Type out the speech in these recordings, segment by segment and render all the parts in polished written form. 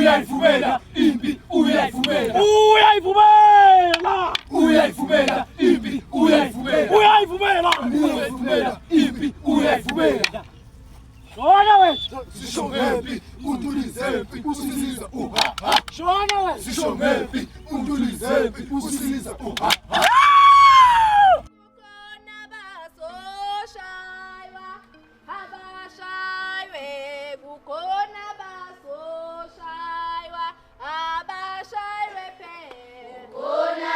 Uyayivumela impi, uyayivumela. Uyayivumela. Uyayivumela impi, uyayivumela. Uyayivumela. Uyayivumela impi, uyayivumela. Shona wena. Sisho ngempi, untulizempi, usiliza uha ha. Shona wena. Sisho ngempi, untulizempi, usiliza uha ha. Kukhona bazoshaywa, abashaywe, kukhona bazoshaywa, abashaywe phela. Kukhona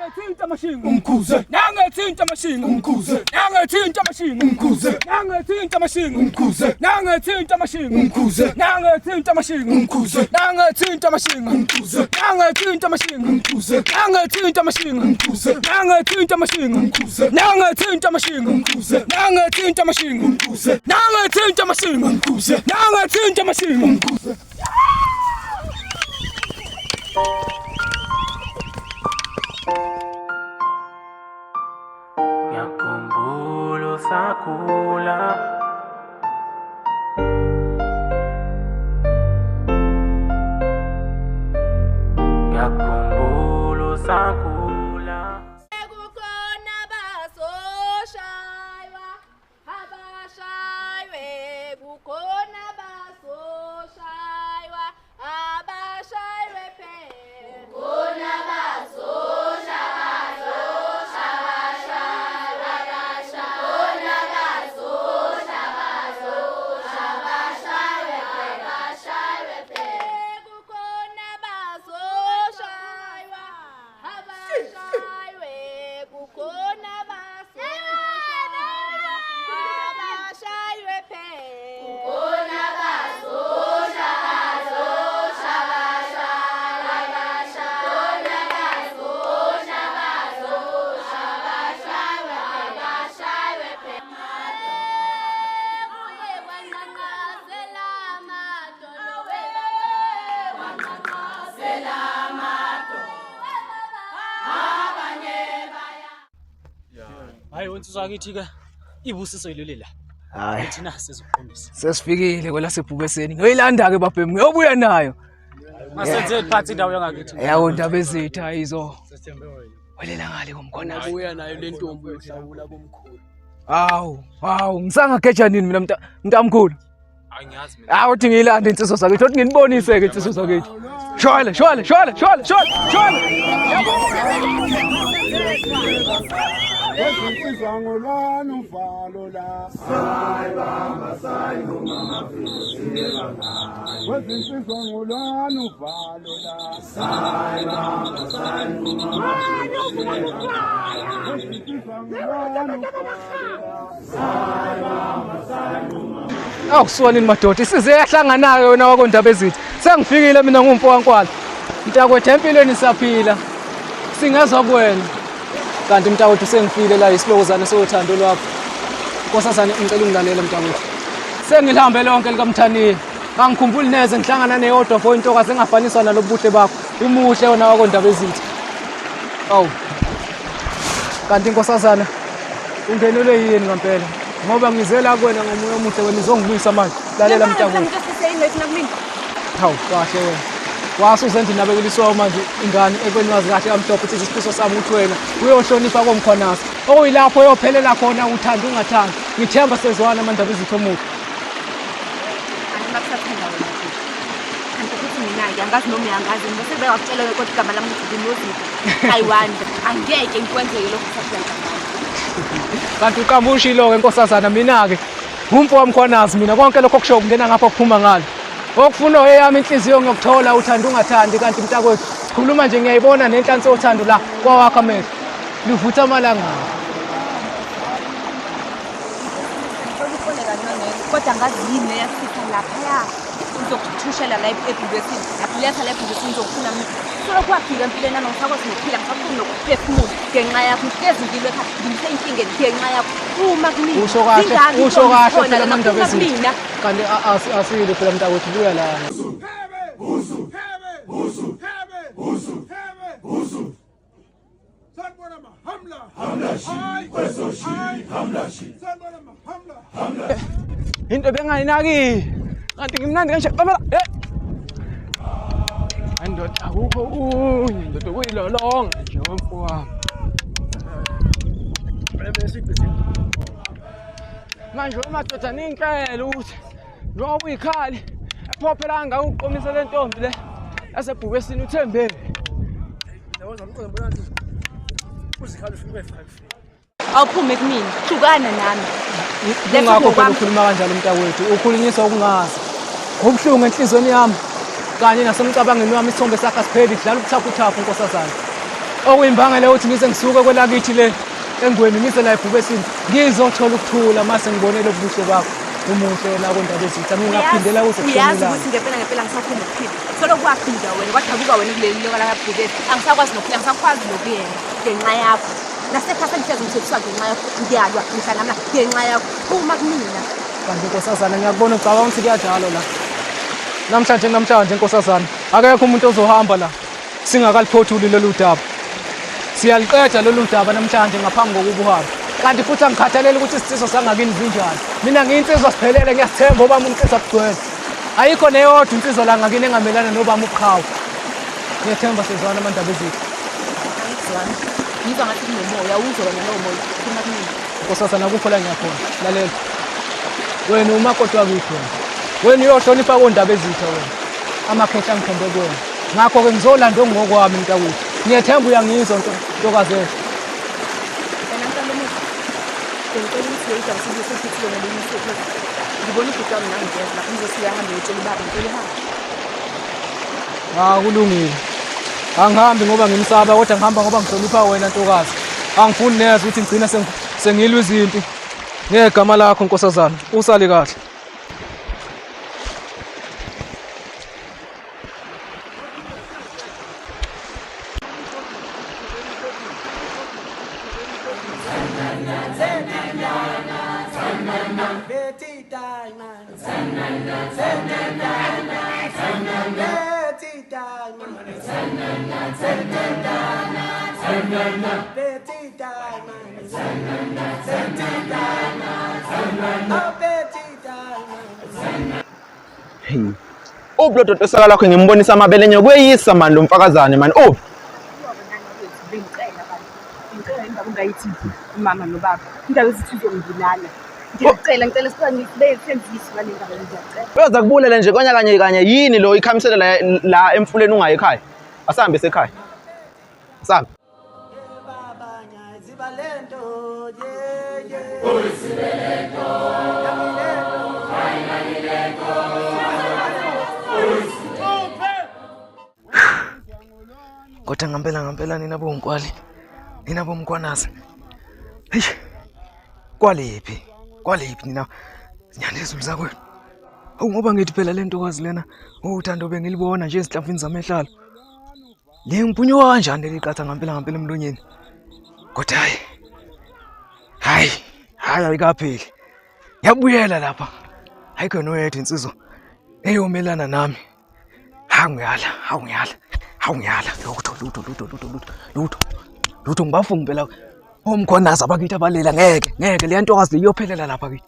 Nangethinta amashinga. Umkhuze, Nangethinta amashinga. umkhuze, Nangethinta amashinga. umkhuze, Nangethinta amashinga. umkhuze, Nangethinta amashinga. umkhuze, Nangethinta amashinga. umkhuze, Nangethinta amashinga. umkhuze, Nangethinta amashinga. umkhuze, Nangethinta amashinga. umkhuze, Nangethinta amashinga. umkhuze, Nangethinta amashinga. umkhuze, Nangethinta amashinga. umkhuze, Nangethinta amashinga. umkhuze, Nangethinta amashinga. umkhuze. Ngiyakhumbula usakhula Ngiyakhumbula usakhula Kukhona bazoshaywa, abashaywe, kukhona bazoshaywa, abashaywe phela. Kukhona Kukhona bazoshaywa, abashaywe, kukhona bazoshaywa, abashaywe phela. Kukhona Hayi wensizwa akithi ke ibusiso yileli la. Hayi, Thina sizoqondisa. sesifikile kwelasebhubeseni. Ngiyoyilanda-ke babhemu, ngiyobuya nayo. Masenze phansi indawo yangakithi. Yawo ndaba ezethu ayizo. Welela ngale komkhona. Buya nayo le ntombi uyohlawula komkhulu. Hawu, hawu, ngisangageja nini mina mntamkhulu? Angiyazi mina Hawu uthi ngiyilande insizwa zakithi, uthi nginibonise-ke insizwa zakithi. Shwele, shwele, shwele, shwele, shwele, shwele. Wezinsizwa ngolwani uvalo la Wezinsizwa ngolwani uvalo la Wezinsizwa ngolwani uvalo la Awu suwanini madoda, isize yahlangana-ke wena wakondaba ezithi. Sengifikile mina ngumfo wankwala. Mntakwethu empilweni siyaphila. Singezwa kuwena. Kanti mntakwethu sengifile la isilokozane sothando lwakho. Nkosazane ngicela ungilalele mntakwethu. Sengilihambe lonke likamthaniya. Angikhumbuli neze ngihlangana neyodwa fo intokazi engafaniswa nalobuhle bakho. Umuhle wena wakondaba ezithi. Awu. Kanti nkosazana ungenelwe yini ngempela? Ngoba ngizela kuwena ngomoya omuhle wena uzongibuyisa manje. Lalela mntakwethu. Hawu kahle wena. Wase uzenza inabekeliswayo manje ingane ekweni wazi kahle kamhlophe ukuthi isifiso sami ukuthi wena uyohlonipha komkhwanasi. Okuyilapho uyophelela khona uthanda ungathandi. Ngithemba sezwana amandaba izitho omuhle. Angibakusathanda wena nje. Kanti futhi mina-ke angazi noma uyangazi mina sebe wakutshela-ke kodwa igama lami ukuthi nginozipho. I wonder. Angeke ngikwenzeke lokhu kusaphila ntabami. Kanti uqamba ushilo-ke nkosazana mina-ke ngumfo wamkhwanazi mina konke lokho okushoyo kungena ngapha kuphuma ngalo. Okufuna eyami inhliziyo ngiyokuthola uthanda ungathandi kanti mntakwethu khuluma nje ngiyayibona nenhlansi yothando la kwawakho amehlo livutha amalangana. Ngicela ufone kancane kodwa angazi yini le yafika laphaya. Ngizokuthushela la ebhubesini. Ngakuletha la ebhubesini ngizokufuna mina. Solokhu wafika empilweni yami angisakwazi nokuphila ngisafuna nokuphefumula ngenxa yakho. Ngihlezi ngilwe ekhaya ngimse inkingeni ngenxa yakho. Phuma kumina. Usho kahle, Zingaki usho intombi kahle zikhona phela lana, Mandaba phuma ezithi. kumina. Kanti asile phela mntakwethu buya lana. Sanibona. Into bengayinaki. Kanti ngimnandi kanje. Baba, eh. Hayi ndoda akukho okunye ndoda kuyilolonga nje wemfowami. Manje wemadoda ninhlelo ukuthi njengoba uyikhali ephophela kangaka ukuqomisa le ntombi le yasebhubesini uthembele. Awuphume kumina, hlukana nami. Letha Kungakho phela ngokwami. ukhuluma kanjalo mntakwethu, ukhulunyiswa ukungazi. Ngobuhlungu enhliziyweni yami kanye nasemcabangweni wami isithombe sakhe asipheli kudlala ubuthaphuthaphu nkosazana. Okuyimbangela yokuthi ngize ngisuke kwelakithi le engweni ngize la ebhubesini ngizothola ukuthula mase ngibone lobu buhle bakho. Umuhle wena kondaba ezitha ngingaphindela kuze Uyazi kushone ukuthi ngempela ngempela ngisakhona ukuphila. Solo kwafika wena, kwadabuka wena kuleli loka lakabhubesi. Angisakwazi nokuphila, angisakwazi nokuyena ngenxa yakho. Nasekhaya sengihlezi ngithethiswa ngenxa yakho. Ngiyalwa mihla namhla ngenxa yakho. Phuma kumina. Kanti nkosazana ngiyakubona ucabanga ukuthi kuyadlalwa la. Namhlanje namhlanje nkosazana akekho umuntu ozohamba la singakaliphothuli lolu daba. Siyaliqeda lolu daba namhlanje ngaphambi kokuba uhambe. Kanti futhi angikhathaleli ukuthi isifiso sangakini zinjani. Mina ngiyinsizwa siphelele ngiyasithemba obami insizwa kugcwele. Ayikho neyodwa insizwa la ngakini engamelana nobami ubuqhawe. Ngiyethemba sizwana amandaba ezithu. Angikuzwani. Ngizwa ngathi kunomoya, awuzwa wena lowo moya. Phuma kumina. Nkosazana akukho la ngiyakhona. Lalela. Wena umakoti wakithi wena. Wena uyohlonipha kondaba ezitha wena. Amakhehla angithembe kuwena. Ngakho-ke ngizolanda okungokwami mntakwethu. Ngiyethemba uyangizwa ntokazi enhle. Wena mntwana omuhle. Bengicela ukuthi lolu daba sibuye sesithule ngolunye usuku. Ngibona ubhuti wami nangiyeza lapho ngizothi uyahambe uyotshela ubaba ngicela uhambe. Ah kulungile. Angihambi ngoba ngimsaba kodwa ngihamba ngoba ngihlonipha wena ntokazi. Angifuni neze ukuthi ngigcine sengilwa izimpi. Ngegama lakho nkosazana. Usale kahle. Uphi lo doti osaka lakho ngimbonisa amabele nyokweyisa mani lo mfakazane mani uphi? Bengicela bantu. Ngicela indaba ungayithi umama nobaba. Indaba ezithi uzongibulala. Ngiyacela ngicela sibe senziswe ngale ndaba ngiyacela. Uyoza kubulele nje konya kanye kanye yini lo ikhamisele la, la emfuleni ungayi ekhaya. Asambe sekhaya. Asambe. Kodwa ngempela ngempela nina bonkwali. Nina bomkwanazi. Hey. Kwalephi? Kwalephi nina? Zinyanda izulu zakwenu. Awu ngoba ngithi phela le ntokazi lena uthando bengilibona nje ezinhlamvini zamehlalo. Le ngiphunyuka kanjani leli qatha ngempela ngempela emlonyeni. Kodwa hayi. Hayi, hayi ayikapheli. Ngiyabuyela lapha. Ayikho noyedwa insizwa eyomelana nami. Hawu ngiyala, hawu ngiyala, hawu ngiyala. Lutho, lutho, lutho, lutho, lutho, lutho. Lutho ngibafunga phela. Omkhonazi abakithi abalela ngeke, ngeke le ntokazi le iyophelela lapha kithi.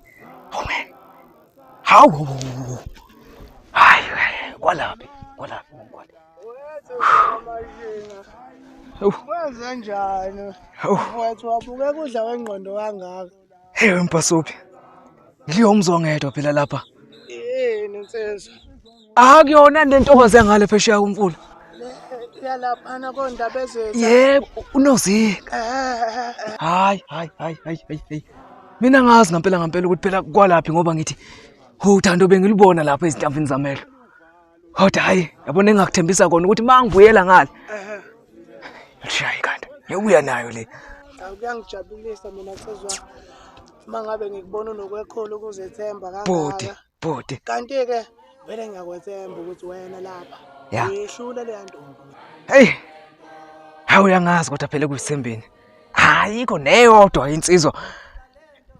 Hawu ngeke. Hawu. Hayi, hayi, kwalaphi? Kwalaphi ngikwale. Wenze njani? Mfowethu wabukeka udla wengqondo kangaka. Hey wembhasophi. Ngidliwa umzwangedwa phela lapha. Yini insizwa? Akuyona le ntokazi yangale phesheya komfula. Yalaphana kondaba ezitha. Yebo, unozika. Hayi, hayi, hayi, hayi, hayi, hayi. Mina ngazi ngempela ngempela ukuthi phela kwalaphi ngoba ngithi uthando bengilubona lapha ezinhlamvini zamehlo. Kodwa hayi, yabona engakuthembisa kona ukuthi mangibuyela ngale. Ngishaya ikhanda. Ngiyobuya nayo le. Kuyangijabulisa mina nsizwa. Uma ngabe ngikubona unokwekhulu ukuzethemba Bhuti, kangaka. bhuti. Kanti-ke vele ngiyakwethemba ukuthi wena lapha Ya. uyehlula leya ntombi. Hey. Hawu uyangazi kodwa phela kuyisembeni. Ayikho neyodwa insizwa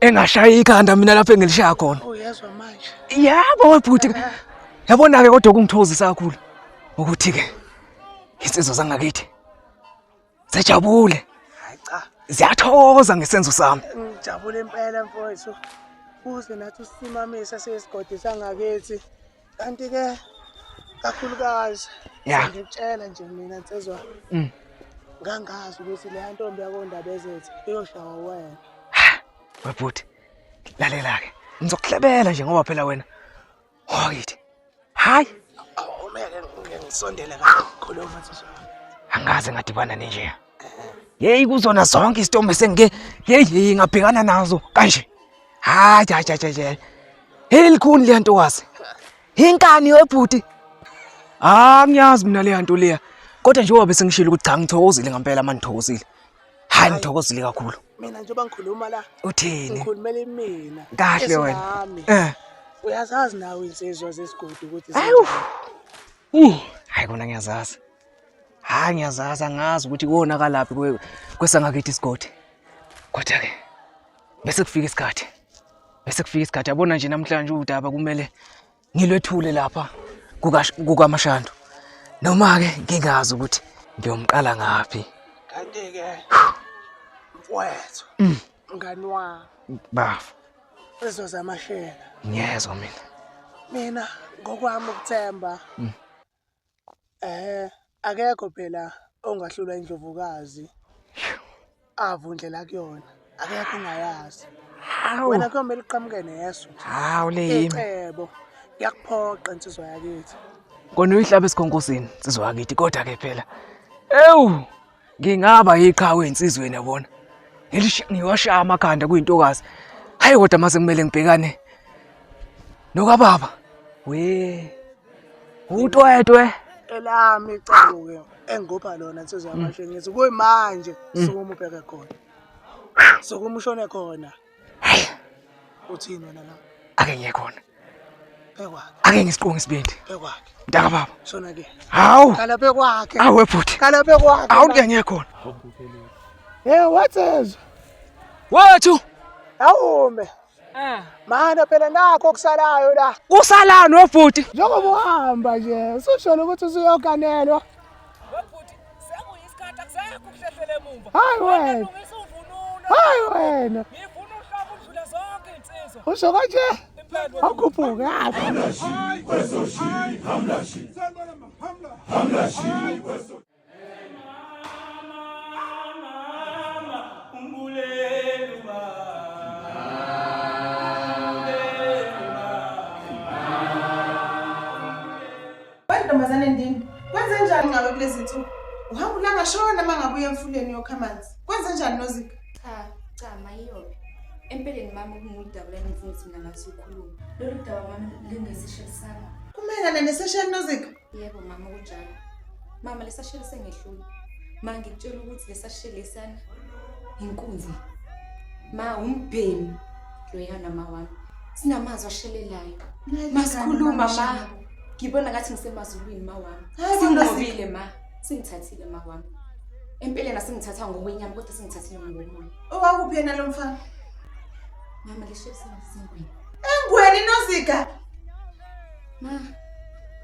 engashaya ikhanda mina lapho engilishaya khona. Uyezwa manje. Yebo bhuti. Yabona ke kodwa okungithokozisa kakhulu ukuthi ke insizwa zangakithi sejabule. Hayi cha. Ziyathokoza ngesenzo sami. Ngijabule impela mfowethu. Uze nathi usimamise siyisigodi sangakithi. Kanti ke kakhulukazi Ya. ngikutshela nje mina nsizwa. Ngangazi ukuthi leya ntombi yakondaba ezethu iyoshawa wena. Webhuti, lalela-ke. Ngizokuhlebela nje ngoba phela wena wakithi. Hayi, Awumele ngisondele kakhuluma nsizwa. angaze ngadibana nenjeya. Yeyi kuzona zonke izitombe sengike yeyi yeyi ngabhekana nazo kanje. Hayi hayi hayi hayi. Hey likhuni leya ntokazi. Inkani webhuti. Ah ngiyazi mina leya nto leya. Kodwa njengoba bese ngishilo ukuthi cha ngithokozile ngempela manje ngithokozile. Hayi ngithokozile kakhulu. Mina njengoba ngikhuluma la Uthini? ngikhulumela imina. Kahle wena. Esingami. Eh. Uyazazi nawe insizwa zesigodi ukuthi Awu. zinjani. Hayi kona ngiyazazi. Hayi ngiyazazi angazi ukuthi konakalaphi kwesangakithi isigodi. Kodwa ke bese kufika isikhathi. Bese kufika isikhathi yabona nje namhlanje udaba kumele ngilwethule lapha kukaMashandu. Noma ke ngingazi ukuthi ngiyomqala ngaphi. Kanti ke mfowethu mngani wami Bafu, insizwa zamashela. ngiyezwa mina. Mina ngokwami ukuthemba akekho phela ongahlulwa indlovukazi avundlela kuyona. Akekho ongayazi. Wena kuyomele uqhamuke neso nje. Hawu le yimi. Icebo ngiyakuphoqa insizwa yakithi. Kona uyihlaba esikhonkosini insizwa yakithi kodwa ke phela. Ewu ngingaba yiqhawe insizweni yabona. Ngiwashaya amakhanda kuyintokazi. Hayi kodwa mase kumele ngibhekane nokababa. We. Utwetwe. Elami icebo ke engikupha lona insizwa yamashe ngithi kuyimanje sukuma ubheke khona. Sukuma ushone khona. Uthini wena la? Ake ngiye khona. Phekwakhe, Ake ngisiqonge isibindi. phekwakhe. Mntaka baba. Shona ke. Hawu. Kala phekwakhe. Awu webhuti. Kala phekwakhe. Hawu ke ngiye khona. Hey, wathezwa. Wethu. Awume. Mana phela nakho okusalayo la. Kusalani webhuti? Njengoba uhamba nje, ususholo ukuthi usuyoganelwa. Webhuti, sekuyisikhathi akusekho ukuhlehlela emuva. Hayi wena. Hayi wena. Ngifuna uhlaba udlula zonke insizwa. Usho kanje? Awukhuphuke apha. Wentombazane ndini, kwenze njani ngawe kulezi nsuku? Uhamba ulangashona uma ngabe uya emfuleni uyokha amanzi. Kwenze njani Nozipho? Cha, cha mayiyobe. Empeleni mama kunudaba la engifuna ukuthi mina ngathi ukhuluma. Lolu daba mama lingesisheli sami. Kumayelana nesesheni Nozipho? Yebo mama kunjalo. Mama lesasheli sengehlule. Ma ngikutshela ukuthi lesasheli lesana inkunzi. Ma umbhemi loyana ma wami. Sinamazwi ashelelayo. Masikhuluma ma. Ngibona ngathi ngisemazulwini ma wami. Hayi bo, Singqobile ma. Singithathile ma wami. Empeleni asingithatha ngokwenyama kodwa singithathile ngokomoya. Owakuphi yena lo mfana? Mama lesheli sengweni. Engweni Nozika. Ma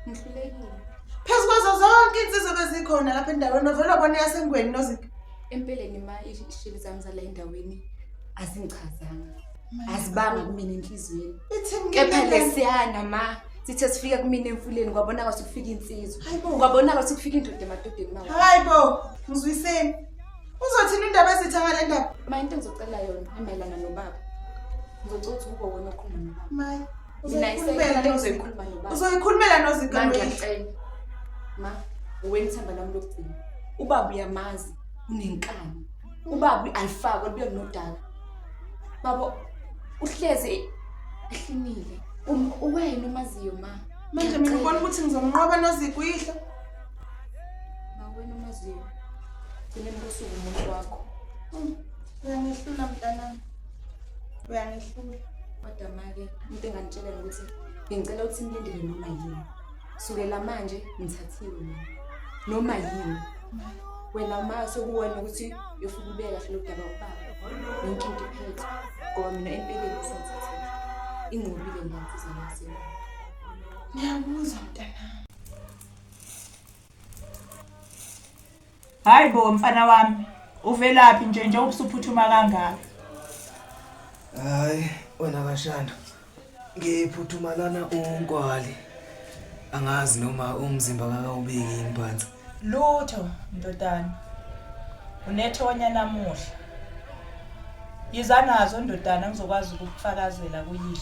ngihlulekile. Phezu kwazo zonke insizwa bezikhona lapha endaweni ovele wabona yasengweni Nozika. Empeleni ma isheli zami zala endaweni azingichazanga. Azibanga kumina enhliziyweni. Ithini Kepha ke le? lesiyana ma sithe sifika kumina emfuleni kwabonakala ukuthi kufika insizwa. Hayi bo. Kwabonakala ukuthi kufika indoda emadodeni ma. Hayi bo, ngizwiseni. Uzothini indaba ezitha ngale ndaba? Ma into engizocela yona emayelana nobaba. Ngizocela ukuthi kube wena okhuluma nobaba. Mayi. Mina Uzoyikhulumela into Nozika. engizoyikhuluma nobaba. Uzoyikhulumela Nozika Ma noyihlo. ngiyacela. Ma uwena ithemba lami lokugcina. Ubaba uyamazi unenkani. Ubaba alifakwe libuye nodaka. Baba uhleze ehlinile. Uwena omaziyo ma. Manje mina ubona ukuthi ngizomnqoba Nozika uyihlo. Ma wena omaziyo. Gcineni kosuku umuntu wakho. Uyangehlula mntanami. Uyangehlula. Kodwa ma-ke into enganitshela ukuthi bengicela ukuthi nilindele noma yini. Sukela manje ngithathiwe mina. Noma yini. Wena ma sekuwena ukuthi uyofika ubeke kahle lodaba kubaba. Yonke into iphethe. Ngoba mina empeleni sengithathiwe. Ingqobile le nsizwa yase. Ngiyakuzwa mntanami. Hayi bo mfana wami. Uvelaphi nje nje ubusuphuthuma kangaka? Hayi wena kaShando. Ngiphuthuma lana uNkwali. Angazi noma umzimba kakawubeki yini phansi. Lutho ndodana. Unethonya namuhla. Yiza nazo ndodana ngizokwazi ukukufakazela kuyihlo.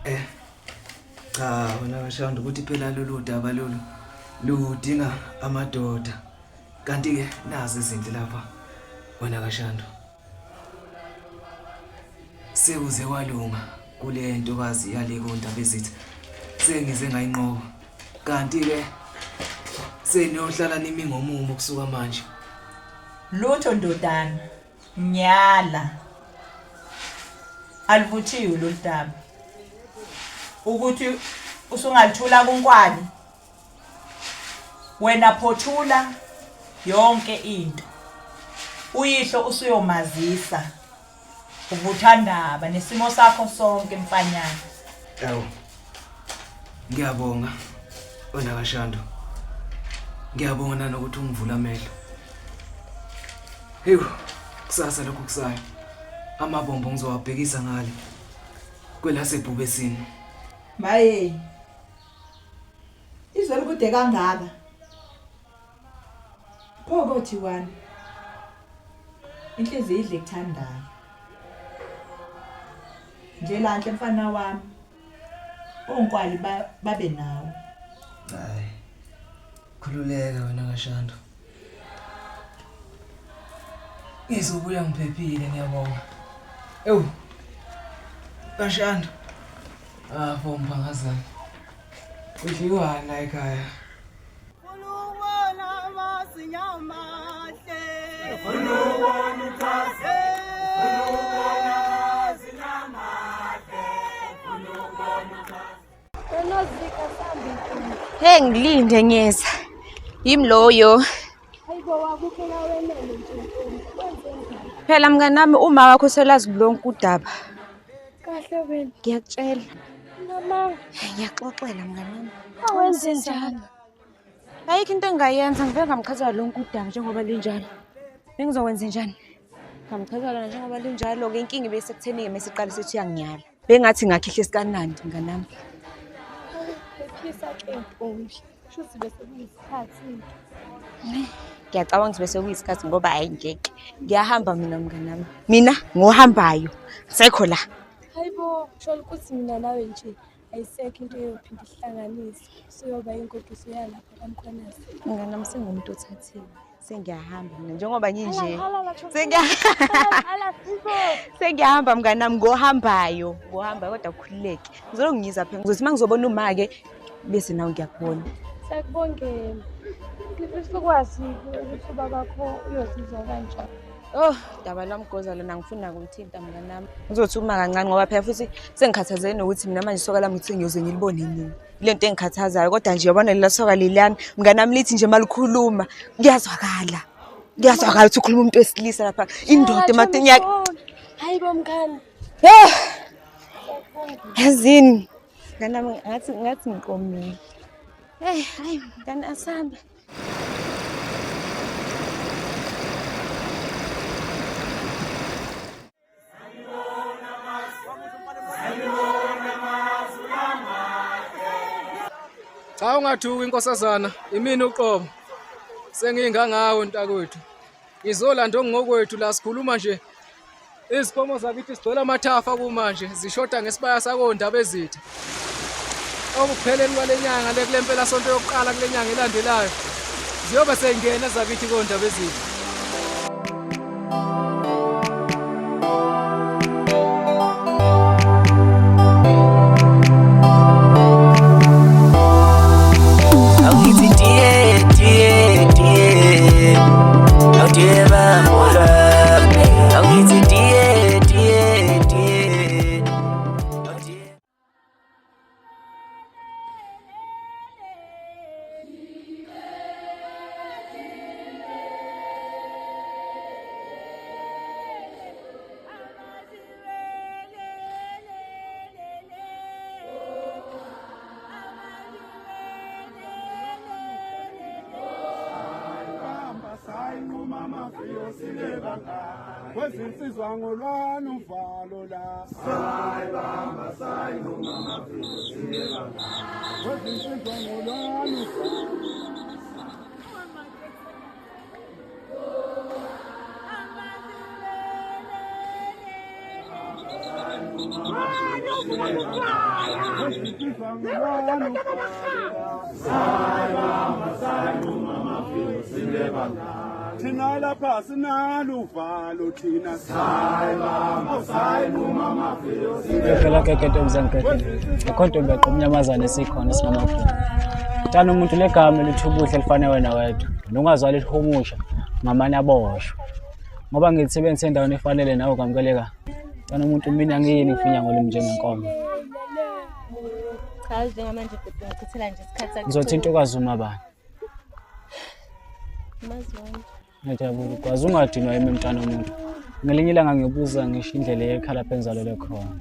Eh. Cha wena kaShando ukuthi phela lolu daba lolu ludinga amadoda. Kanti ke nazi izindlu lapha wena kaShando. Sekuze kwalunga kule ntokazi yale kondaba ezithi sengize ngayinqoba. Kanti ke seniyohlala nimi ngomumo kusuka manje. Lutho ndodana. Nyala. Alivuthiwe lolu daba. Ukuthi usungalithula kuNkwali. Wena phothula yonke into. Uyihlo usuyomazisa. Uvuthandaba nesimo sakho sonke mfanyana. Yawu. Ngiyabonga wena kaShando. Ngiyabonga nanokuthi ungivula amehlo. Hewu, kusasa lokhu kusayo. Amabombo ngizowabhekisa ngale kwelasebhubesini. Maye. Izwe likude kangaka. Pho kothiwani? Inhliziyo idle kuthandayo. Ndlelanhle mfana wami. ONkwali babe nawe. Hayi. Khululeka wena kaShando. Ngizobuya ngiphephile ngiyabonga. Ewu. KaShando. Ah, bomphangazana. Kudliwani la ekhaya? Hey ngilinde ngiyeza. Yimi loyo. Phela mngani wami uma wakho selazi lonke udaba. Kahle wena. Ngiyakutshela. Namanga. Ngiyaxoxela mngani wami. Awenze njalo. Ayikho into engingayenza ngivele ngamchazela lonke udaba njengoba linjalo. Bengizokwenza njani? Ngamchazela njengoba linjalo-ke inkinga ibe sekutheni-ke mesiqala sithi uyangiyala. Bengathi ngakhihle sikanandi mngani wami. Phephisa ke ntombi. Shuthi bese kuyisikhathi. Ngiyacabanga ukuthi bese kuyisikhathi ngoba hhayi ngeke. Ngiyahamba mina mngani wami. Mina ngohambayo. Sekho la. Hayibo, sholo ukuthi mina nawe nje ayisekho into eyophinda ihlanganise. Usuyoba ingoduso yalapha kaMkhwanazi. Mngani wami sengumuntu othathiwe. Sengiyahamba mina njengoba nginje. Halala, Chomi. Halala, Sipho. Sengiyahamba mngani wami ngohambayo. Ngohambayo kodwa ukhululeke. Ngizolokhu ngiza phela. Ngizothi uma ngizobona uma-ke bese nawe ngiyakubona. Siyakubongela. Ngifisa ukwazi ukuthi ubabakho uyozizwa kanjani. Oh, daba lwamgoza lona ngifuna nakumthinta mngani wami. Ngizothi uma kancane ngoba phela futhi sengikhathazeke nokuthi mina manje isoka lami ngithi ngiyoze ngilibone nini. Ile nto engikhathazayo kodwa nje yabona lela soka leliyana mngani wami lithi nje malikhuluma kuyazwakala. Kuyazwakala ukuthi ukhuluma umuntu wesilisa lapha. Indoda emadeni yakhe. Hayibo mngani. Eh! Yazini. Mngani wami ngathi ngiqomile. Hey, hayi mngani asambe. Cha ungathuki inkosazana, imini uqobo. Sengingangawe ntakwethu. Ngizolanda okungokwethu la sikhuluma nje. Izinkomo zakithi sigcwele amathafa kumanje, zishoda ngesibaya sakondaba ezitha. Okupheleni kwale nyanga le kule mpela sonto yokuqala kule nyanga elandelayo. Ziyobe seyingena zakithi kondaba ezitha. Awuthi tiye tiye tiye Awutiye bambola Awuthi tiye tiye tiye Sayinquma. amaviyo sinebangani kwezinsizwa ngolwani uvalo la sayibamba sayinoma amaviyo sinebangani kwezinsizwa ngolwani uvalo. Thina lapha sinalo uvalo thina sayibamba sayinoma amaviyo. Phela ke ntombi zangikeke. Akho ntombi yaqomnyamazana esikhona esinamafutha. Mntana umuntu legama elithi ubuhle lifane wena wedwa. Nongazwali lihumusha ngamane aboshwe. Ngoba ngilisebenzise endaweni efanele nawe kwamukeleka. Mntana umuntu mina ngiyini ngifinya ngolimi njengenkomo. Cha njengamanje bhuti ngichithela nje isikhathi sakho. Ngizothi intokazi uma bani? Mazwani. Ngiyajabula ukwazi ungadinwa yimi mntana umuntu. Ngelinye ilanga ngiyobuza ngisho indlela yekhala lapha enzalelwe khona.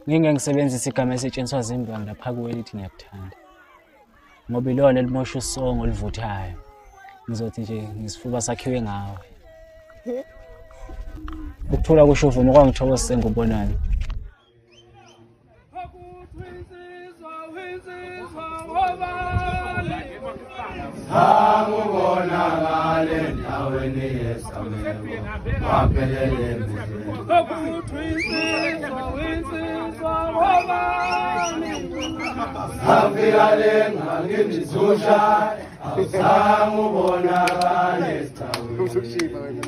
Ngingeke ngisebenzise igama elisetshenziswa zimbongi lapha kuwe elithi ngiyakuthanda. Ngoba ilona elimosha usongo oluvuthayo. Ngizothi nje ngisifuba sakhiwe ngawe. Ukuthula kusho uvumo kwangithokozise ngubonani. Sakubonakala endaweni yesameko waphelele Safika le ngangizusha awusangubonakala esithaweni.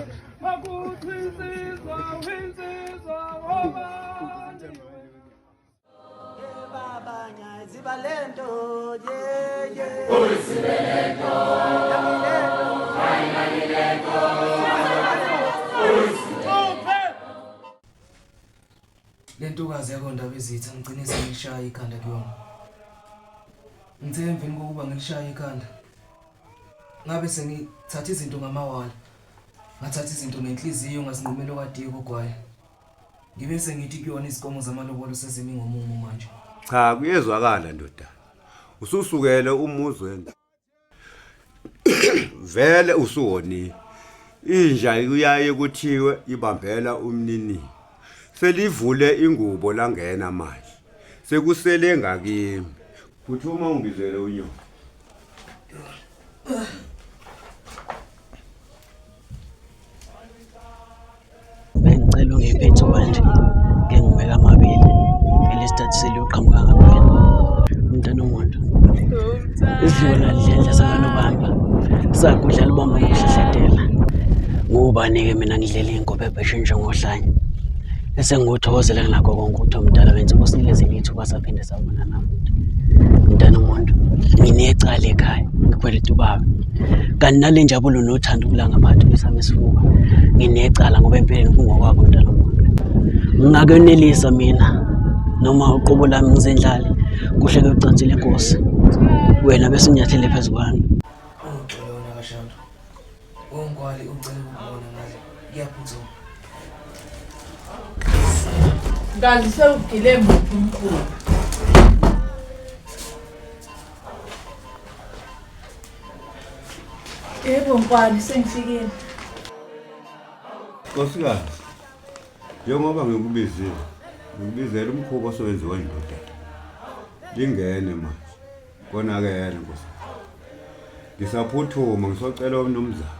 Le ntokazi yakondaba ezitha ngigcine sengishaya ikhanda kuyona. Ngithe emveni kokuba ngilishaya ikhanda ngabe sengithatha izinto ngamawala, ngathatha izinto ngenhliziyo ngasinqumela okadike kugwayi. Ngibe sengithi kuyona izinkomo zamalobolo sezimi ngomumo manje. Cha kuyezwakala ndoda. Ususukele umuzi wena. Vele usuwonile. Inja kuyaye kuthiwe ibambela umnini. Selivule ingubo langena manje. Sekusele ngakimi. Phuthuma ungibizele unyoka. Bengicela ungiphe ithuba nje ngike ngibeke amabili elesithathu seliyoqhamuka ngakuwena. Umntana omuntu. Isidliwa ladledla sakanobamba. Sagudla libamba ngokuhlahladela. Ngubani-ke mina ngidlela iy'ngobe ebheshe njengohlanya. Esengikuthokozela nginakho konke ukuthi omdala wenza ukusinikeza ithuba saphinde sabonana futhi. Mntana omuntu, nginecala ekhaya, ngikweleta ubaba. Kanti nale njabulo nothando kulanga phakathi kwesami isifuba. Nginecala ngoba empeleni kungokwakho mntana omuntu. Ngingakwenelisa mina noma uqobo lami ngizendlale kuhle kuyocansile inkosi. Wena bese unyathele phezu kwami. Ungixole wena kaShandu. Ongwali ucela ukubona ngale. Kuyaphuthuma. Kanti sewugile muphi umkhulu? Yebo Nkwali sengifikile. Nkosikazi, njengoba ngikubizile, ngikubizela umkhuba osewenziwa indodana. Lingene manje. Konakele nkosi. Ngisaphuthuma ngisocela umnumzane.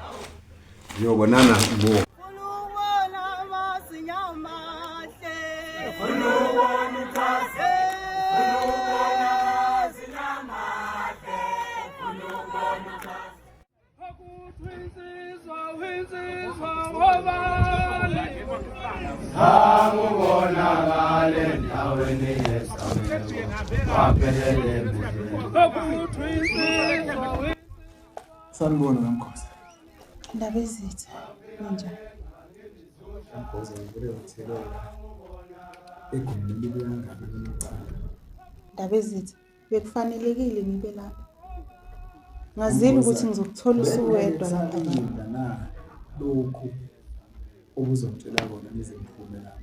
Ngiyobonana bo. Sakubonakala endaweni yesameko waphelele Sanibona Mamkhosi. Ndaba ezitha ninjani? Mamkhosi ngivule ngitheleka egumbini libe kangaka lamacala. Ndaba ezitha bekufanelekile ngibe lapha. Ngazile ukuthi ngizokuthola usuwedwa lapha. Bekusalinda na lokhu obuzongitshela kona nize ngiphume lapha.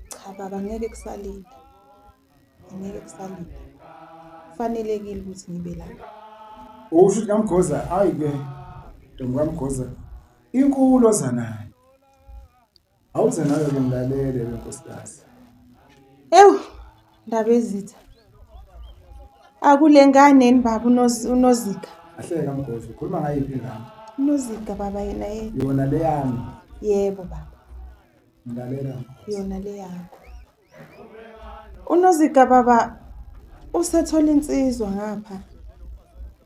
Cha baba ngeke kusalinda. Angeke kusalinda. Kufanelekile ukuthi ngibe lapha. Usho ukuthi kaMkhoza hayi ke ntombi kaMkhoza Inkulu oza nayo. Awuze nawe ke ngilalele wenkosikazi. Ewu, ndaba ezitha. Akule ngane yini baba uNozika? Ahleka Mgozi, ukhuluma ngayiphi ingane? UNozika baba yena yena. Yona le yami. Yebo baba, Ngilalela. yona le yakho. UNozika baba usethola insizwa ngapha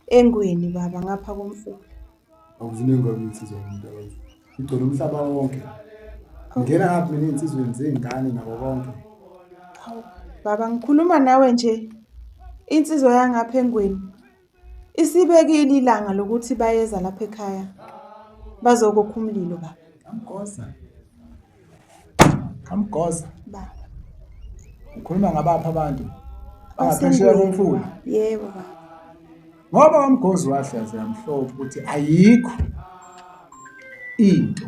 engweni baba ngapha komfula. Awuzinengi insizwa umuntu akazi. Ngigcwele umhlaba wonke. Ngingena ngaphi mina ey'nsizweni zey'ngane nako konke. Hawu baba ngikhuluma nawe nje insizwa yangapha engweni isibekile ilanga lokuthi bayeza lapha ekhaya bazokokha umlilo baba. Kamgoza. Kamgoza. Baba. Ukhuluma ngabaphi abantu? Bangaphesheya Basengweni, komfula. baba. Yebo baba. Ngoba kaMgozi wahlaziya mhlophe ukuthi ayikho into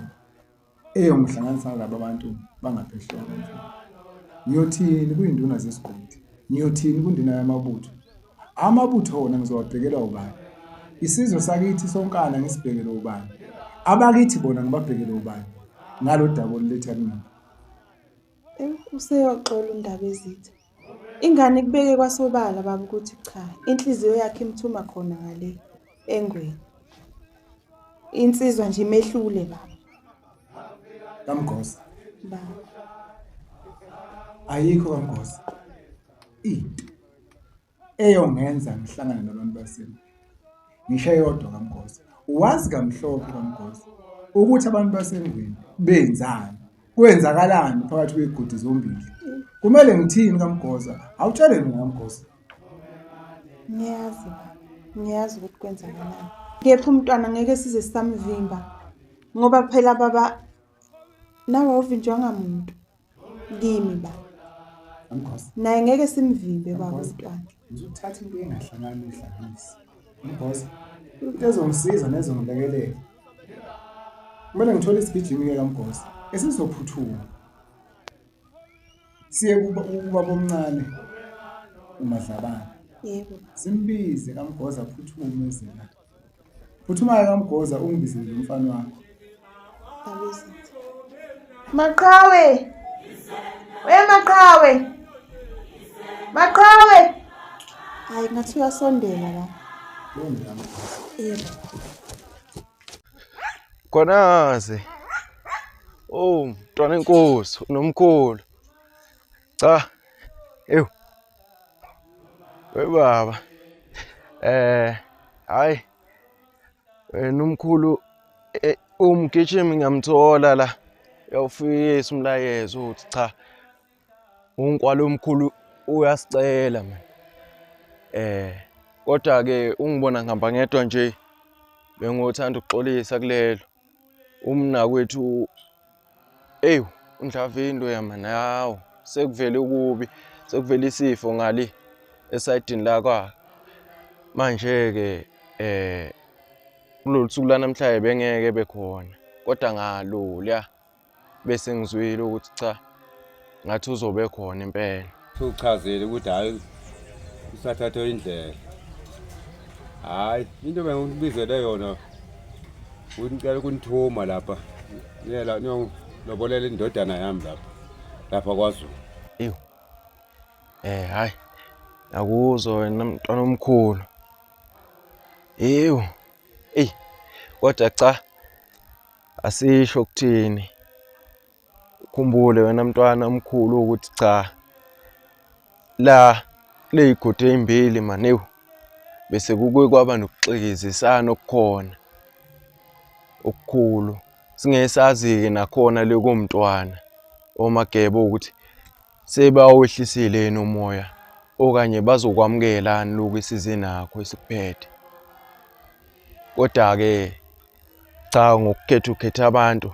eyongihlanganisa nalaba bantu bangaphesheya komfula. Ngiyothini kuyinduna zesigodi? Ngiyothini kunduna yamabutho? Amabutho wona ngizowabhekela ubani? Isizwe sakithi sonkana ngisibhekele ubani? Abakithi bona ngibabhekele ubani? Ngalo daba oluletha kumina. Ewu, useyoxola undaba ezitha. Ingane kubeke kwasobala baba ukuthi cha, inhliziyo yakhe imthuma khona ngale engweni. Insizwa nje imehlule baba. KaMgozi. Baba. Ayikho kaMgozi. Into eyongenza ngihlangane nabantu basemi. Ngisho eyodwa kaMgozi. Wazi kamhlophe kaMgozi ukuthi abantu basengweni benzani. Kwenzakalani phakathi kwey'godi zombili. Kumele ngithini kaMgoza? Awutshele mina kaMgozi. Ngiyazi baba, ngiyazi ukuthi kwenzakalani. Kepha umntwana ngeke size sisamvimba ngoba phela baba nawe awuvinjwanga muntu kimi baba. Kamgozi. Naye ngeke simvimbe baba Kamgozi. umntwana. Ngizothatha into engahlangani uyihlanganise. Mgozi. Into ezongisiza nezongilekelela. Kumele ngithole isigijimi-ke kaMgozi esizophuthuma. Siye kubaba omncane uMadlabane. Yebo. Simbize kaMgozi aphuthume eze la. Phuthuma-ke kaMgoza ungibizele lo mfana wakho. Ndaba ezitha. Maqhawe! We maqhawe! Maqhawe! Hayi ngathi uyasondela la. Bonge kaMgozi. Yebo. Khonase. Oh, mntwana enkosi, unomkhulu. Cha. Ew. We baba. Hayi. Wena umkhulu umgijimi ngiyamthola la. Uyawufikisa umlayezo uthi cha. Unkwalo omkhulu uyasicela man. Kodwa ke ungibona ngihamba ngedwa nje. Bengothanda ukuxolisa kulelo. Umnakwethu eyu uNdlavindo yamana hawo sekuvele kubi sekuvele isifo ngali esayidini la kwa manje ke kulolu suku lanamhlanje bengeke bekhona kodwa ngalula bese ngizwile ukuthi cha ngathi uzobe khona impela. Uchazile ukuthi hayi usathatha indlela. Hayi into bengikubizele yona ukuthi ngicela ukunithuma lapha. Niyela niyolobolela indodana yami lapha. Lapha kwaZulu. Ewu. Hayi. Akuzwa wena mntwana omkhulu. Ewu. Ey. Kodwa cha asisho ukuthini. Ukhumbule wena mntwana omkhulu ukuthi cha la leyigodi ezimbili manewu bese kuke kwaba nokuxikizisana okukhona okukhulu singesazi ke nakhona le komntwana omagebo ukuthi sebawehlisile yini umoya okanye bazokwamukelani lokhu esize nakho esikuphethe. Kodwa ke cha ngokukhetha ukhetha abantu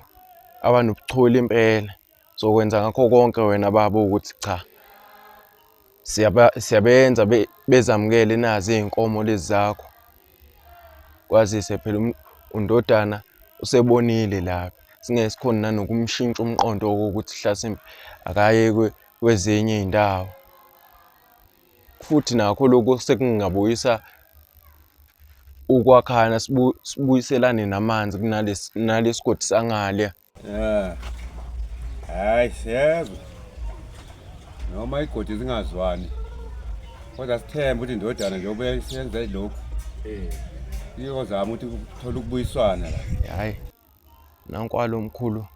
abanobuchule impela sokwenza ngakho konke wena baba ukuthi cha siyabenza bezamukele nazi izinkomo lezi zakho. Kwazise phela undodana usebonile lapha singeke sikhona nanokumshintsha umqondo wokuthi hlasimbe akaye kwezinye indawo. Futhi nakho lokho sekungabuyisa ukwakhana sibuyiselane namanzi kunalesi nalesigodi sangale. Yeah. Hayi siyezwa. Noma igodi zingazwani. Kodwa sithembe ukuthi indodana njengoba isenze lokhu. Eh. Iyozama ukuthi kuthola ukubuyiswana la. Hayi. Nankwalo omkhulu.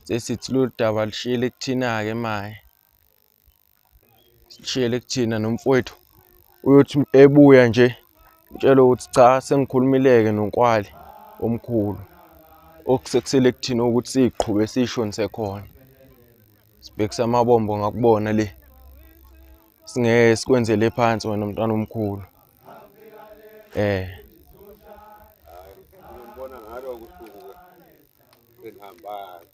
Sesithi lolu daba lishiyele kuthina-ke maye. Sishiyele kuthina nomfowethu uyothi ebuya nje mtshele ukuthi cha sengikhulumileke noNkwali omkhulu okusekusele kuthina ukuthi siyiqhube siyishonise khona. Sibhekise amabombo ngakubona le. Singeke sikwenzele phansi wena mntwana omkhulu. Eh. Ngibona ngaloko usuku ke senihambayo.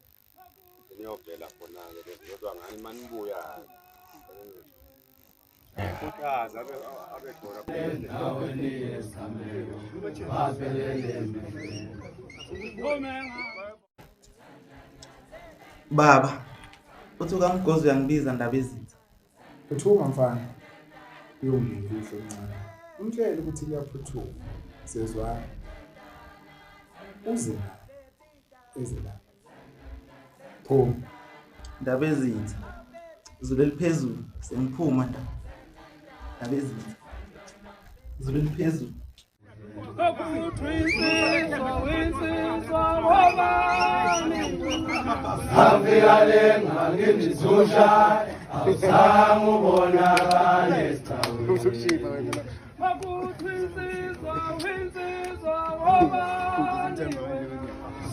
Niyovela khona-ke le kodwa ngani manibuya khuthaza abe abe khona endaweni yesigameko baphelele Baba, uthi ukaMgozi uyangibiza ndaba ezitha. Phuthuma mfana. Uyongibika uhle omncane. Umtshele ukuthi kuyaphuthuma. Siyezwana. Uze naye. Eze la. Phuma. Ndaba ezitha. Zulu eliphezulu sengiphuma ndaba. Ndaba ezitha. Zulu eliphezulu. Afika le ngangimizusha awuzange ubonakale esithawini.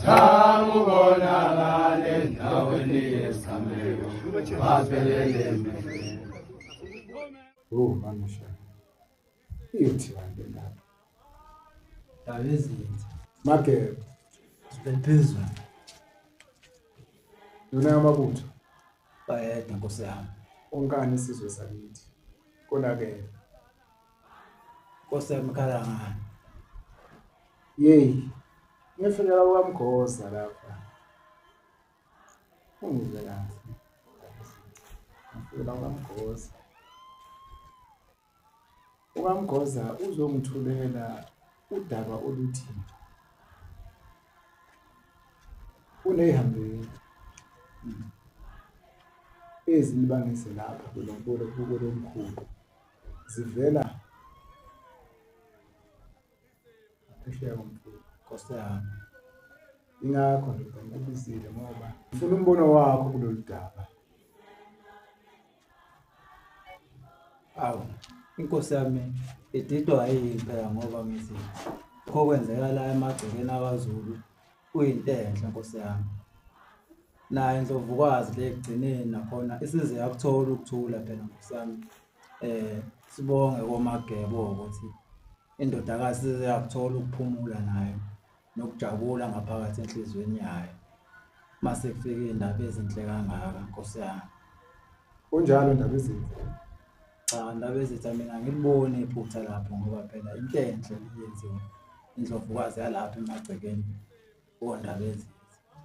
Zange ubonakale endaweni yesigameko baphelele emehlweni. Oh mama shaka. Iyothiwa le ndaba. Ndaba ezitha. Magebe. Zibeliphezulu. Yona yamabutho. Bayede nkosi yami. Onkani isizwe sakithi. Konakele. Nkosi yami khala ngani? Yeyi. Ngifikela kwaMgoza lapha. Ungizwe kahle. Ngifikela kwaMgoza. UkaMgoza uzongithulela udaba oluthi uney'hambeli ezilibangise lapha kulomkhulu zivela phesheya komfula. Nkosi yami. Ingakho ndoda ngikubizile ngoba ngifuna umbono wakho kulolu daba. Awu, inkosi yami ididwa yini phela ngoba ngithi lokho kwenzeka la emagcekeni akwaZulu kuyinto enhle nkosi yami. Nayo indlovukazi le ekugcineni nakhona isize yakuthola ukuthula phela nkosi yami. Sibonge koMagebo ukuthi indodakazi isize yakuthola ukuphumula nayo nokujabula ngaphakathi enhliziyweni yayo. Mase kufika iy'ndaba ezinhle kangaka nkosi yami. Kunjalo ndaba ezitha. Cha ndaba ezitha mina angiliboni iphutha lapho ngoba phela into enhle eyenziwe indlovukazi yalapha emagcekeni kondaba ezitha.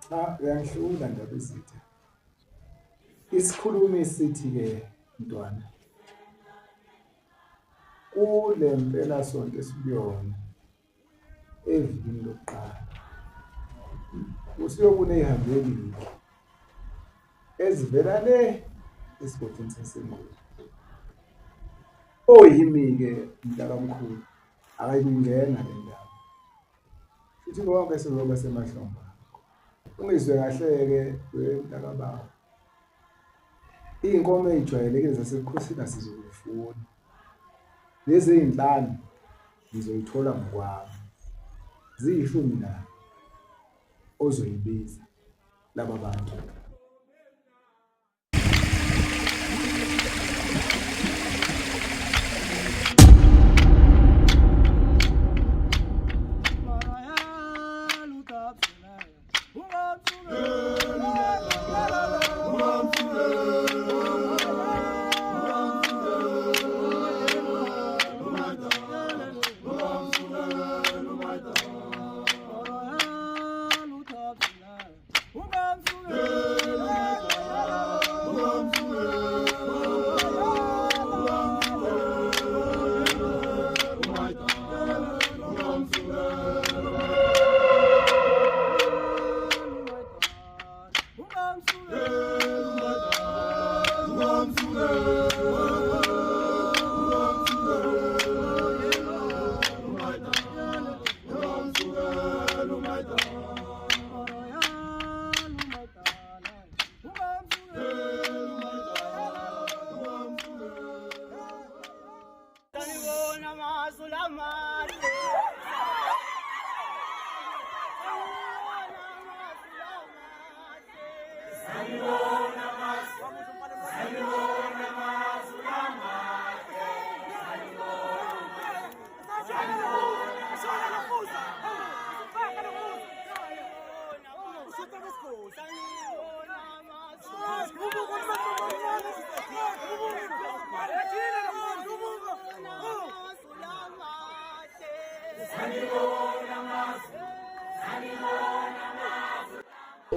Cha uyangihlula ndaba ezitha. Isikhulumi sithi-ke mntwana kule mpelasonto esikuyona evikini lokuqala kusuke kuney'hambeli ezivela le esigodini saseNguni. Oyimi-ke mntakamkhulu akayikungena le ndaba. Futhi konke sizoba semahlombe akho. Ungizwe kahle-ke wemntakabawo. Iy'nkomo ey'jwayelekile zasebukhosini asizukuyifuna. Lezi ey'nhlanu ngizoyithola ngokwami. Ziyishumi nane ozoyibiza laba bantu. Yeah.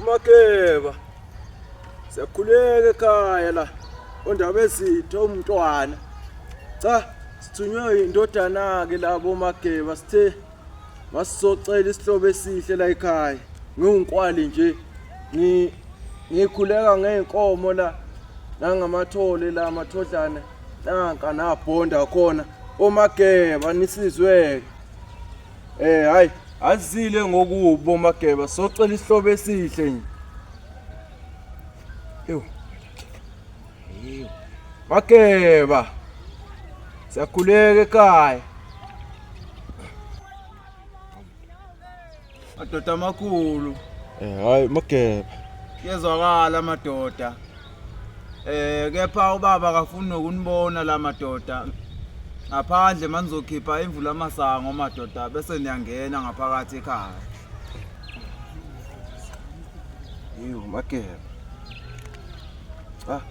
Umakeba. Siyakhuleka ekhaya la. Ondaba ezitho umntwana. Cha, sithunywe indodana ke labo Mageba sithe masizocela isihlobo esihle la ekhaya. Ngiwunkwali nje. Ngi ngikhuleka ngeenkomo la nangamathole la amathodlana nanka nabhonda khona omageba nisizweke Eh hayi azile ngokubo Mageba socela isihlobo esihle nje. Ewu. Ewu. Mageba. Siyakhuleka ekhaya. Madoda amakhulu. Eh hayi Mageba. Kuyezwakala madoda. Eh kepha ubaba akafuni nokunibona la madoda. Ngaphandle manizokhipha imvula amasango madoda bese niyangena ngaphakathi ekhaya. Ewu Mageba. Cha.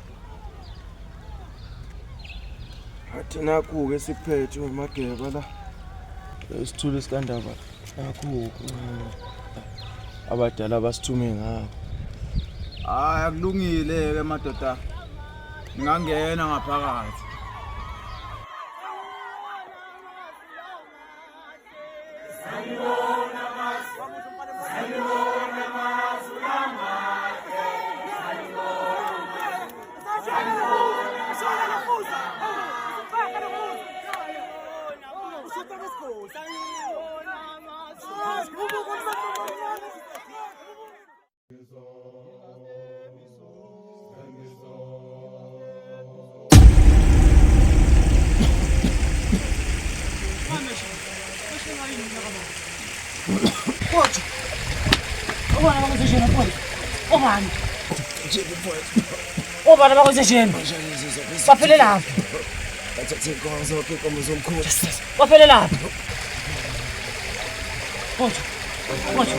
Athi nakhu-ke siphethe uMageba la. Isithulu sikandaba nakhu abadala basithume ngakho. Hayi akulungile ke madoda. Ngingangena ngaphakathi. Obani? Obani abakwenzejeni? Baphelelaphi? Bathathe inkomo zonke inkomo zomkhulu. Baphelelaphi? Kodwa, kodwa.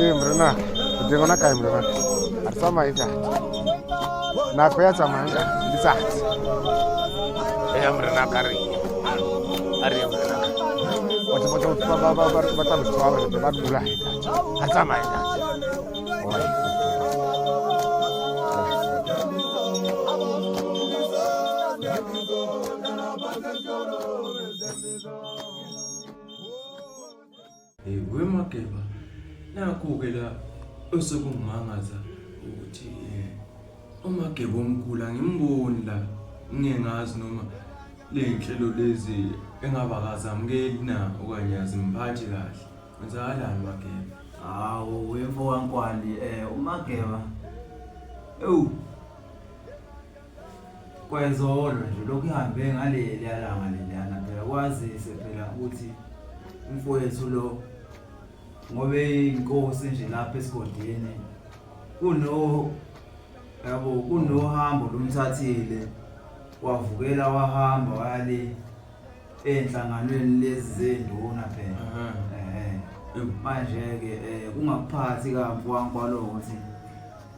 Ee morena, o teng ona kae morena? A re tsamaye ntate. Nako ya tsamayang ka letsatsi. Eya morena ka re. A re morena. Batho ba ba ba ba ba tla re tshwara ba re bolaye ntate. A tsamaye ntate. Alright. Hey wemageba nakho-ke la osekungimangaza ukuthi umageba omkhulu angimboni la ngingengazi noma ley'nhlelo lezi engaba akazamukeli na okanye azimphathi kahle kwenzakalani mageba Hawu wemfo kaNkwali uMageba ewu kwezolo nje lokhu ihambe ngaleliya langa leliyana phela kwazise phela ukuthi umfowethu lo ngoba eyinkosi nje lapha esigodini kuno yabo kunohambo lumthathile wavukela wahamba waya le enhlanganweni lezi zenduna phela manje ke kungakuphathi kamfo ukuthi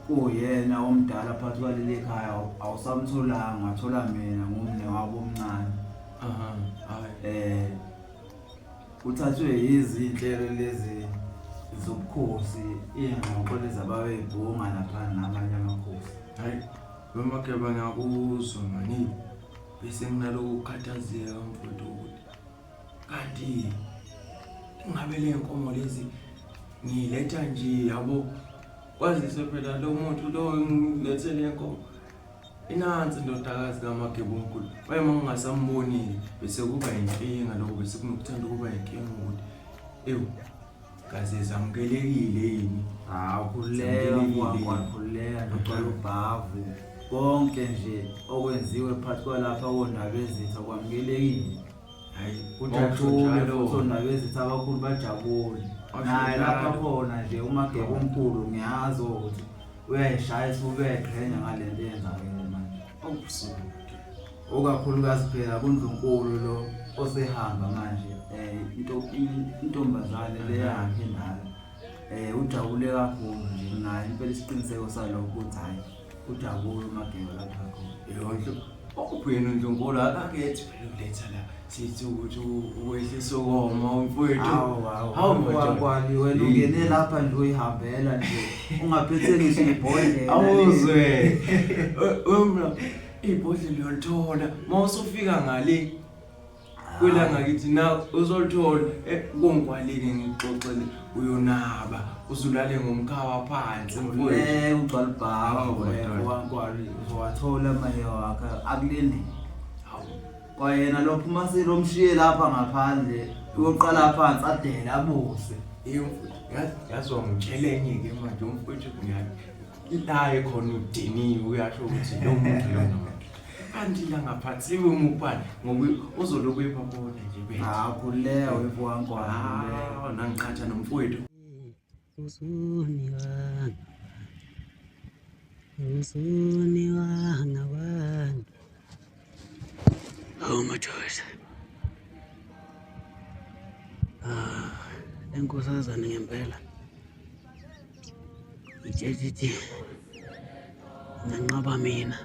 uyena omdala phakathi kwaleli khaya awusamtholanga wathola mina ngumne wabo omncane uthathwe yizinhlelo lezi zobukhosi iy'ngxoxo lezi ababey'bhunga lapha namanye amakhosi. Hayi wemageba ngiyakuzwa mani bese nginalokhu kukhathazeka mfowethu ukuthi kanti ingabe le nkomo lezi ngiyiletha nje yabo kwazise phela lo muntu lo ngilethe le nkomo inansi indodakazi kaMageba omkhulu waye uma ngingasambonile bese kuba inkinga lokho bese kunokuthanda ukuba inkinga ukuthi ewu. Kaze zamukelekile yini? Hawu khululeka mfowethu, khululeka nogcwala ubhavu. Konke nje okwenziwe phakathi kwalapha koNdabezitha kwamukelekile. Hayi, kujabule futhi oNdabezitha abakhulu bajabule. Naye lapha khona nje uMageba omkhulu ngiyazi ukuthi uyayishaya ubeqhenya ngale nto eyenzakele manje. Okakhulukazi phela kuNdlunkulu lo osehamba manje intombazane le yakhe nayo ujabule kakhulu nje naye impela isiqiniseko salokho ukuthi hhayi ujabule uMageba lapha khona. Yonke okuphela uNdlunkulu akakethi phela uletha la sithi ukuthi uwehlisa ukoma umfowethu. Hawu Nkwali wena ungene lapha nje uyihambela nje ungaphethe ngisho ibhodlela. Awuzwe. Wemna ibhodlela uyolithola mawusufika ngale kwelanga kithi na uzolithola konkwalini ngixoxele uyonaba uzulale ngomkhawa phansi mfowethu. Ugcwala ubhavu Nkwali uzowathola amahe wakhe akulindile. Kwayena lo phuma silomshiye lapha ngaphandle uyoqala phansi adele abuse. Yazi wangitshela enye-ke manje umfowethu naye khona udiniwe uyasho ukuthi lo muntu lona kanti la ngaphansi ibe umupani ngoba uzoloku ebabona nje bethu. Hawu khululeka wemfowethu. Hawu nangiqhatha nomfowethu. Uzoniwa ngabantu. Hawu madoda. Ah, lenkosazana ngempela. Itshetsithi nganqaba mina.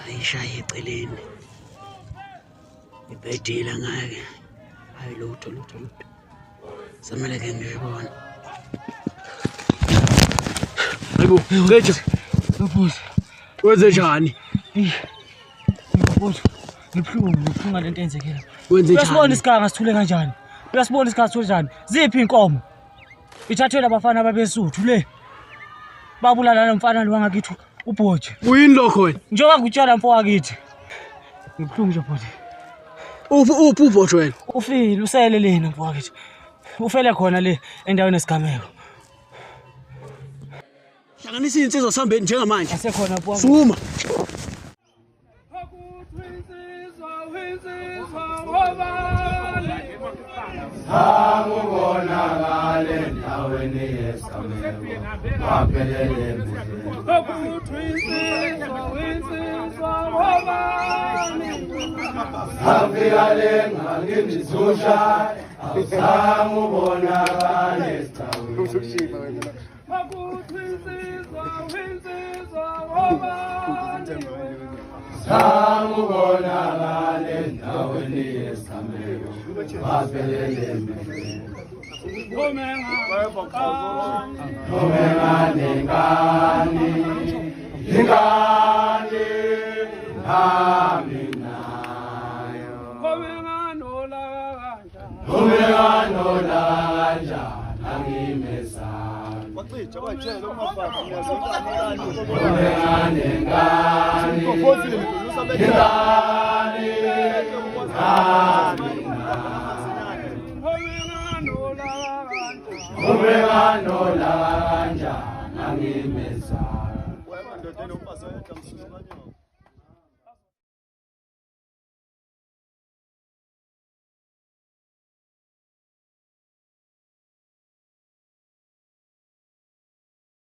Ayishaye eceleni. Ibhedile ngake. Hayi lutho lutho lutho. Samele ke ngiyibona. Hayibo, Ngeje. Mfuthu. Wenze njani? Mfuthu, ngibuhlungu, ngibuhlungu ngale nto eyenzekile. Wenze njani? Uyasibona isiganga sithule kanjani? Uyasibona isiganga sithule kanjani? Ziphi inkomo? Ithathwe abafana ababesuthu le. Babulala lo mfana lo wangakithi uBhoje. Kuyini lokho wena? Njengoba ngikutshela mfo wakithi. Ngibuhlungu nje bhuti. Uphi uphi uBhoje wena? Ufile, usele lena mfo wakithi. Ufele khona le endaweni yesigameko. Hlanganisa izinsizwa sihambe njengamanje. Asekhona mfo. Sukuma. Akubonakale endaweni yesigameko waphelele Afika le ngangindizusha awuzange ubonakale esigcawini. Zange ubonakale endaweni yesigameko waphelele emehlweni. Nengani, ingane nami nayo. Umenganolaka kanjani angimesabi. Umenganengani, ingane nami nayo. Umenganolaka kanjani angimesabi.